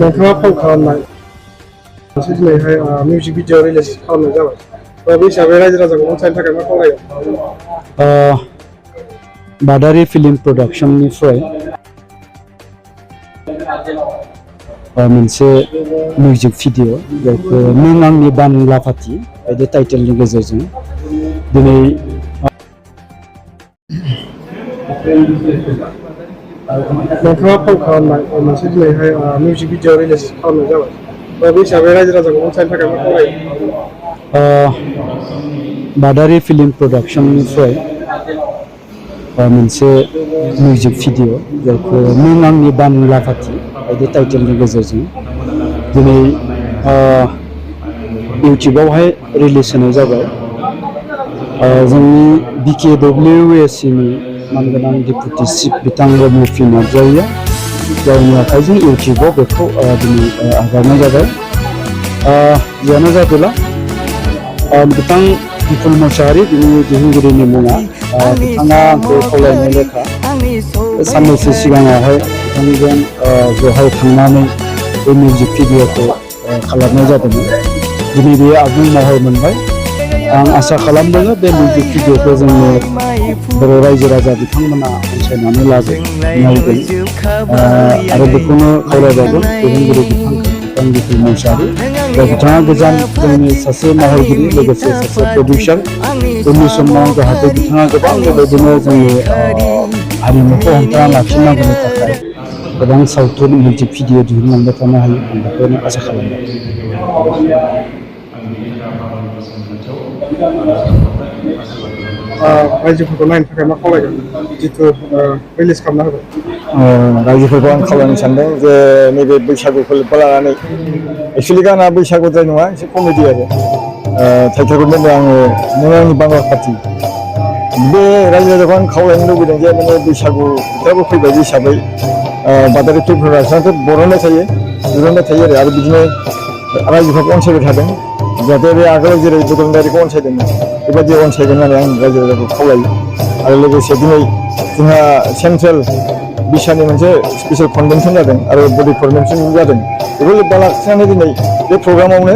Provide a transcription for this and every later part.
नोंथाङा फन खालामनाय मोनसे दिनैहाय मिउजिक भिडिअ रिलिज खालामनाय जाबाय। बे हिसाबै रायजो राजाखौ अनसायनो थाखाय मा खावलायगोन? बादारि फिल्म प्रडाक्शननिफ्राय मोनसे मिउजिक भिडिअ जायखौ नों आंनि बांला फाथि बायदि टाइटेलनि गेजेरजों दिनै नोंथाङा फन खालामनाय मोनसे दिनैहाय मिउजिक भिडिअ रिलिज खालामनाय जाबाय। बे हिसाबै रायजो राजाखौ अनसायनो थाखाय मा खावलायगोन? बादारि फिल्म प्रडाक्शननिफ्राय मोनसे मिउजिक भिडिअ जायखौ नों आंनि बांला फाथि बायदि टाइटेलनि गेजेरजों दिनै इउटुबावहाय रिलिज होनाय जाबाय। जोंनि BKWSCनि मानगोनां डेपुटि चिफ बिथां रमुफि नार्जारिया गावनि आखाइजों इउटुबाव बेखौ दिनै आगारनाय जाबाय। जियानो जादोला बिथां बिपुल मोसाहारि बिनि दिहुनगिरिनि मुङा बिथाङा आंखौ खावलायनाय लेखा साननैसो सिगाङावहाय बिथांजों बेवहाय थांनानै बे मिउजिक भिडिअखौ खालामनाय जादोंमोन। दिनै बेयो आबुं महर मोनबाय। आं आसा खालामदों बे मिउजिक भिडिअखौ जोंनि बर' रायजो राजा बिथांमोना अनसायनानै नायगोन आरो बेखौनो खावलायबावगोन दिहुनगिरि बिथां बिपुल मोसाहारि बिथाङा गोजाम जोंनि सासे महरगिरि लोगोसे सासे प्रडिउसार। उननि समाव जाहाथे बिथाङा गोबां बेबायदिनो जोंनि हारिमुखौ हमथाना लाखिनांगौनि थाखाय गोबां सावथुन मिउजिक भिडिअ दिहुनलांबाय थानो हायो आं बेखौनो आसा खालामबाय। रायजोफोरखौ नायनो थाखाय मा खावलायगोन जिथु रिलिज खालामना होबाय? रायजोफोरखौ आं खावलायनो सानदों जे नैबे बैसागुखौ लोब्बा लानानै एक्सुवेलि गाना बैसागुद्राय नङा, एसे कमेडि आरो टाइटेलखौ दोनदों आङो नों आंनि बांला फाथि। बे रायजो राजाखौ आं खावलायनो लुबैदों जे माने बैसागु बोथोराबो फैबाय हिसाबै बादारि फिल्म प्रडाक्शनाथ' बर'नबाय थायो दिहुनबाय थायो आरो बिदिनो रायजोफोरखौ अनसायबाय थादों जाहाथे बे आगोलाव जेरै बड'लेण्डारिखौ अनसायदोंमोन बेबायदि अनसायगोन होननानै आं रायजो राजाखौ खावलायो। आरो लोगोसे दिनै जोंहा सेन्ट्रेल बिसानि मोनसे स्पेसियेल कनभेनसन जादों आरो बडि फर्मेसन जादों। बेखौ लोब्बा लाखिनानै दिनै बे प्रग्रामावनो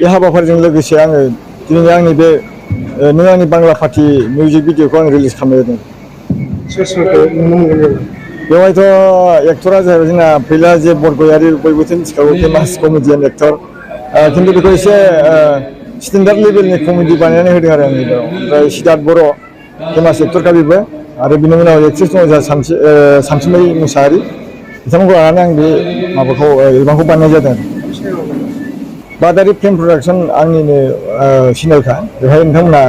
बे हाबाफारिजों लोगोसे आङो दिनै आंनि बे नों आंनि बांला फाथि मिउजिक भिडिअखौ आं रिलिज खालामनाय जादों। सोर सोरखौ नुनो मोनगोन? बेवहायथ' एक्टरा जाहैबाय जोंना फैला जे बरगयारि बयबोथ' मिथिखागौ फेमास कमेडियान एक्टर। खिन्थु बेखौ एसे स्टेन्डार्ड लेभेलनि कमेडि बानायनानै होदों आरो आंनि बेयाव। ओमफ्राय सिद्धार्थ बर' फेमास एक्टरखा बेबो आरो बिनि उनाव एक्ट्रिस दङ जोंहा सानसुमै मुसाहारि बिथांमोनखौ लानानै आं बे माबाखौ एलबामखौ बानायनाय जादों। बादारि फिल्म प्रडाक्शन आंनिनो चेनेलखा, बेवहाय नोंथांमोना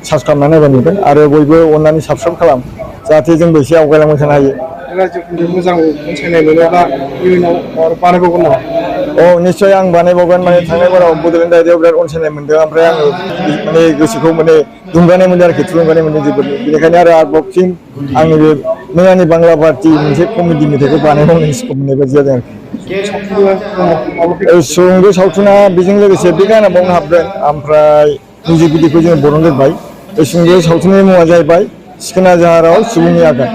सार्च खालामनानै नायबा नुगोन आरो बयबो अननानै साबस्क्राइब खालाम जाहाथे जोंबो एसे आवगायलांबाय थानो हायो। रायजोफोरनि मोजां अनसायनाय मोनोब्ला इयुनाव बानायबावगोन नामा? औ निश्चय आं बानायबावगोन। माने थांनाय बाराव बड'लेण्ड डायरियाव बिराद अनसायनाय मोनदों। ओमफ्राय आङो माने गोसोखौ माने दुंगानाय मोनदों आरोखि, थुलुंगानाय मोनदों जोबोदनो। बेनिखायनो आरोबाव फिन आंनि बे नों आंनि बांला फाथि मोनसे कमेडि मेथाइखौ बानायबावनायनि स्कप मोननाय बायदि जादों आरोखि। सुंद' सावथुना बेजों लोगोसे बे गाना बावनो हाबगोन। ओमफ्राय मिउजिक भिडिअखौ जोङो बरनग्रोबाय। बे सुंद' सावथुननि मुङा जाहैबाय सिखोना जाहाराव सुबुंनि आगान।